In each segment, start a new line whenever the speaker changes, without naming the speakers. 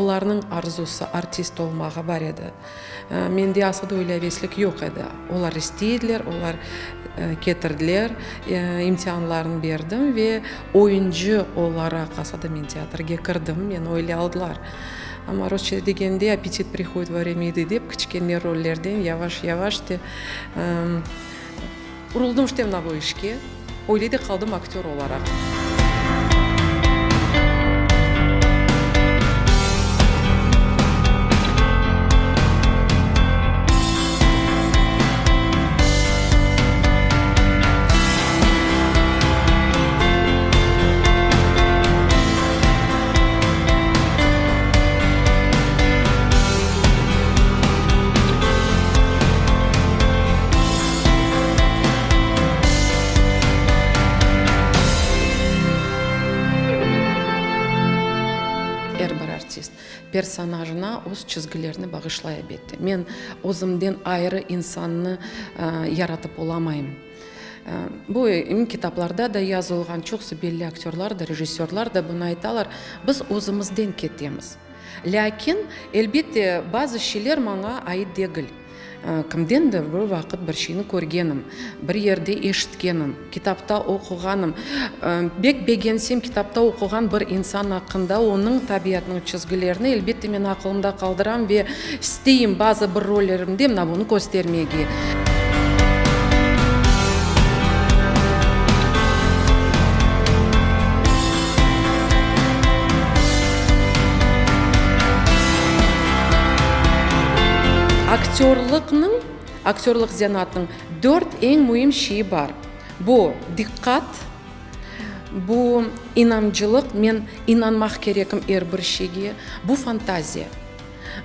Olarnıñ arzusı artist olmağa bar edi. Mende aslı da öyle aveslik yoq edi. Olar istey ediler, olar ketirdiler, imtianlarnı berdim ve oyuncı olaraq aslı da men teatrge kirdim, meni öyle aldılar. Amma rusça degende appetit prihodit vo vremya edı dep, kiçkene rollerden yavaş-yavaş te uruldım işte mına bu işke, öyle de qaldım aktör olaraq. Er bir artist personajına öz çizgilerini bağışlay, elbette. Men özümden ayrı insannı yaratıp olamayım. Bu em kitaplarda da yazılğan, çoqusı belli aktörlar da, rejissörlar da bunı aytalar, biz özümizden ketemiz. Lâkin, elbette, bazı şeyler maña ait degil. Kimdendir bir vaqıt bir şeyni körgenim, bir yerde eşitkenim, kitapta oquğanım. Bek begensem kitapta oquğan bir insan aqqında, onıñ tabiatınıñ çizgilerini, elbette, men aqılımda qaldıram ve isteyim bazı bir rollerimde mına bunı köstermege. Aktörlıqnıñ, aktörlıq zenaatınıñ dört eñ müim şeyi bar. Bu, diqqat, bu, inamcılıq, men inanmaq kerekim er bir şeyge, bu, fantaziya.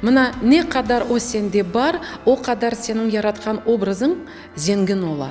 Mına, ne qadar o sende bar, o qadar seniñ yaratqan obrazıñ zengin ola.